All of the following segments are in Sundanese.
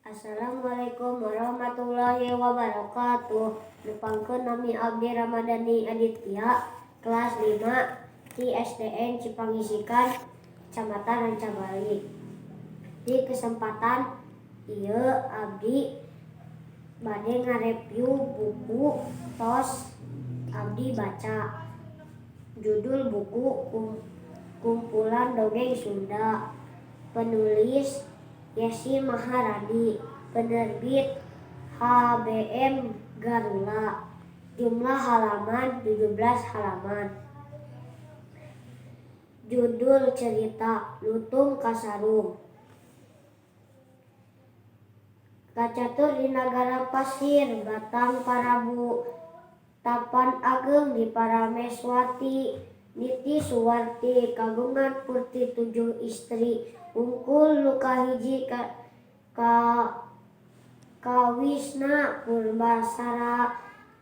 Assalamualaikum warahmatullahi wabarakatuh. Nepangkeun nami abdi Ramadhani Aditya, kelas 5 di SDN Cipangisikan, Kecamatan Rancabali. Di kesempatan ieu abdi bade ngareview buku tos abdi baca. Judul buku Kumpulan Dongeng Sunda. Penulis Yesi Maharani, penerbit HBM Garula. Jumlah halaman 17 halaman. Judul cerita Lutung Kasarung. Kacatur di nagara pasir Batang Parabu Tapan Ageng di Parameswati Niti Suwarti kagungan purti tujuh istri wungkul nu kahiji kawisna Purbasara,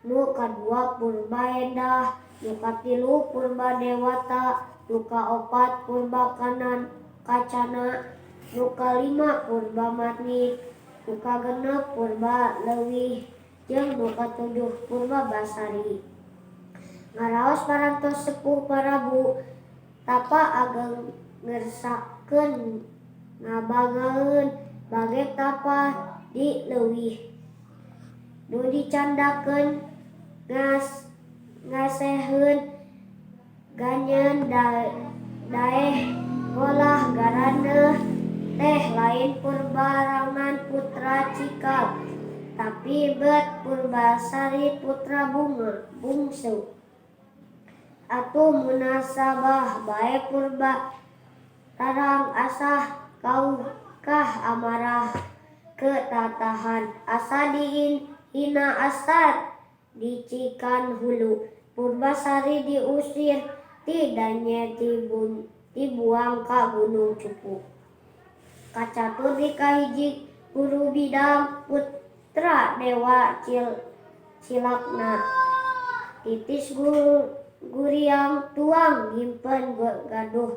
nu kadua Purbaendah, nu katilu Purbadewata, nu kaopat Purbakacana, nu kalima Purbamanik, nu kagenep Purbaleuwih jeung nu katujuh Purbasari. Ngaraos parantos sepuh Parabu Tapa Ageng ngersakeun ngabangaeun bage tapa di leuwih. Nu dicandakeun ngaseheun ganyeun daeh ngolah garandeuh teh lain Purbarangan putra Cikal tapi bet Purbasari putra Bungsu. Atuh munasabah bae Purbararang asa kaukah amarah ke tatahan asa dihina asa dicikan hulu. Purbasari diusir ti danye dibuang ka Gunung Cupu. Kacatur di kahiji guru bidang putra Dewa Cilakna. Titis guriang tuang nyimpen gaduh.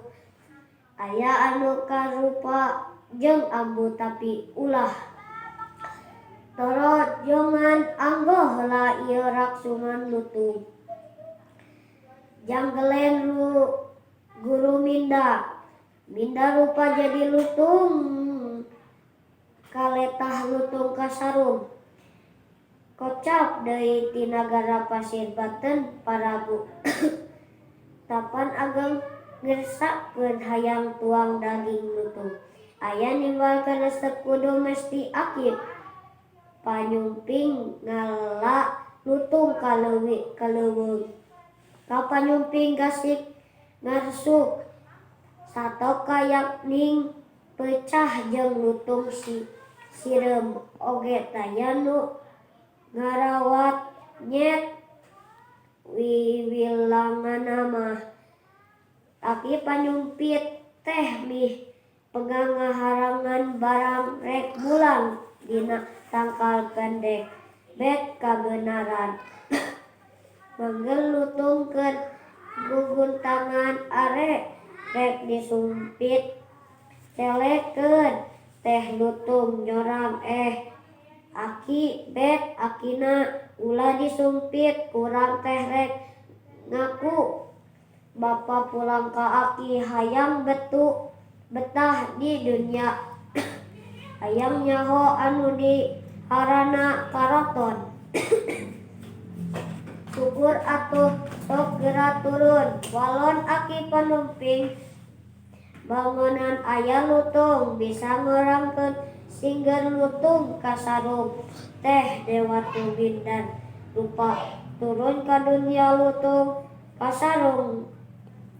Aya anu karupa jeung ambu tapi ulah. Torojongan anggo heula ieu raksuman lutung. Janggelen guru minda. Minda rupa jadi lutung. Kaletah lutung kasarung. Kocap deui ti nagara pasir Banten Parabu. Tapan Ageng ngersakeun hayang tuang daging lutung. Aya nimbalkeun resep kudu mesti aki panyumping ngala lutung ka leuweung. Ka panyumping gasik ngarsuk sato kayakning pecah jeung lutung sireum oge taya nu ngarawat nyet wiwilanganna mah. Aki panyumpit teh mih pegang ngaharangan barang rek mulang dina tangkal pendek bet kabenaran. Manggel lutung keur guguntangan are rek disumpit celekeun teh lutung nyorang aki bet akina ulah disumpit kurang teh rek ngaku bapa pulang ka aki hayang betah di dunya hayang nyaho anu diharana karaton. Syukur atuh sok geura turun walon aki panumping bangonan aya lutung bisa ngorangkeun singger lutung kasarung teh dewa tumindan rupa turun ka dunya lutung kasarung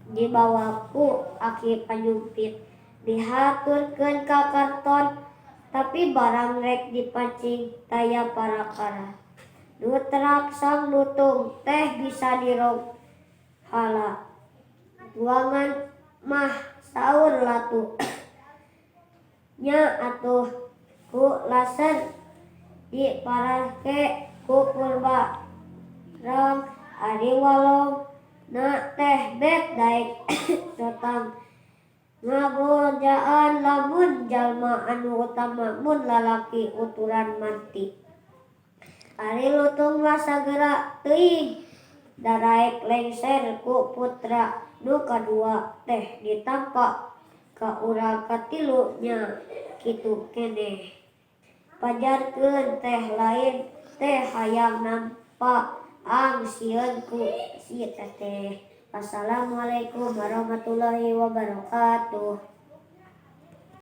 dibawa ku aki panyumpit dihaturkeun ka karton tapi barang rek dipancing taya parakara. Nu teraksang lutung teh bisa dironghala tuangan mah saur latu. Nya atuh ku laser diparake ku Purbarang ari walongna teh bet daek sotang. Ngabejaan lamun jalma anu utama mun lalaki uturan manti. Ari lutung mah sagera teuing daraek lengser ku putra nu kadua teh ditampa ka urang katilu nya kitu keneh. Pajarkeun teh lain teh hayang nampa ang sieun ku si teteh. Wassalamualaikum warahmatullahi wabarakatuh.